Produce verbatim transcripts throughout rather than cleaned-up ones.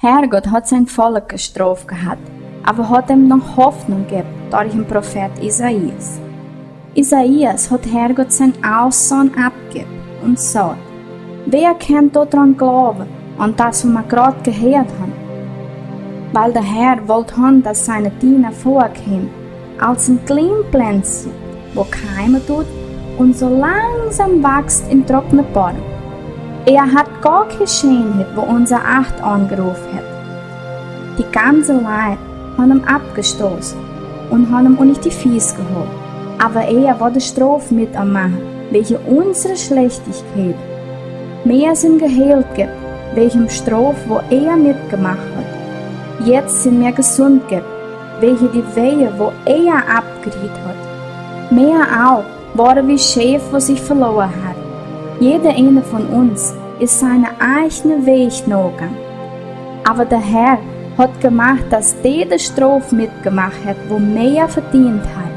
Herrgott hot sien Volk gestroft gehat, aver hot em noch Hoffnung gebb dorch em Profeet Isaias. Isaias hot Herrgott sien Aulsonn avgebb un saut: Wäa kennt dodran gloowen, aun dat, wua wie grod jeheat han? Wiel de Herr wollt han, dat siene Diena vörkjeem aus en kjlien Plänzje, wua kjeime deit un soo langsom wast em trockne Bodem. Hee hot kjeen Scheenheit, wua onse Acht aunjeropen hett. De gaunze Leit han em aufjestoten un han em unja de Fieß jehaut. Aver hee woat de Strof met am moaken, wäajen onse Schlajchtichkjeit. Wie sent jeheelt jeworden wäajen de Strof, wua hee metjemoakt hot. Jetzt sent wie jesunt jeworden wäajen de Weeë, wua hee aufjeriet hot. Wie aul woare wie Schäf, wua sikj veloren hawwe. Jieda eena von ons es siene ieejne Wäaj nojegangen. Aver de Herr hot jemoakt, dat hee de Strof metjemoakt hett, wua hee vedeent hot.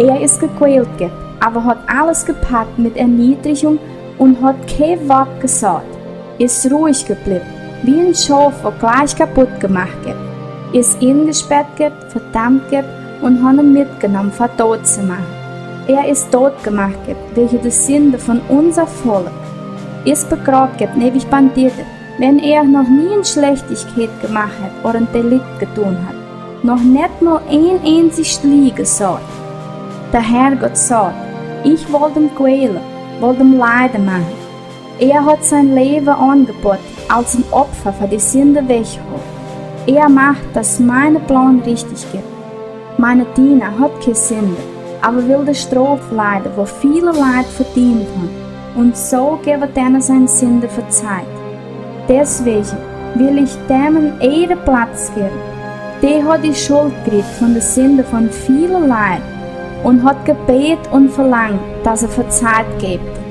Hee es jekwält jeworden, aver hot aules jepackt met Erniedrigung un hot kjeen Woakj jesaut. Es ruich jeblewen, wie en Schauf, wua jlikj kaput jemoakt jeworden es. Enjespäat jeworden, vedaut jeworden un han em metjenomen, ver doot to moaken. Hee es doot jemoakt jeworden wäajen de Sind von ons Volkj. Es begroft jeworden näwich Banditte, wan hee noch nie en Schlajchtichkjeit jemoakt hot ooda en Delikt jedonen hot. Noch nit mol een eenzje Schlie jesaut. De Herrgott saut: Ekj woa am kwälen, woa am Leiden moaken. Hee hot sien Läwen aunjebot aus en Opfa, ver de Sind wajchtoholen. Hee moakt, dat mien Plon rajcht jeit. Miene Diena hot kjeen Sind, aver well de Strof lieden, wua väle Lück vedeent han, un soo jewwe denne siene Sind vejäft. Deswäajen well ekj däm en Ehreplatz jäwen. Dee hot de Schult jekjräajen von de Sind von väle Lück un hot jebät un velangt, dat see vejäft jeft.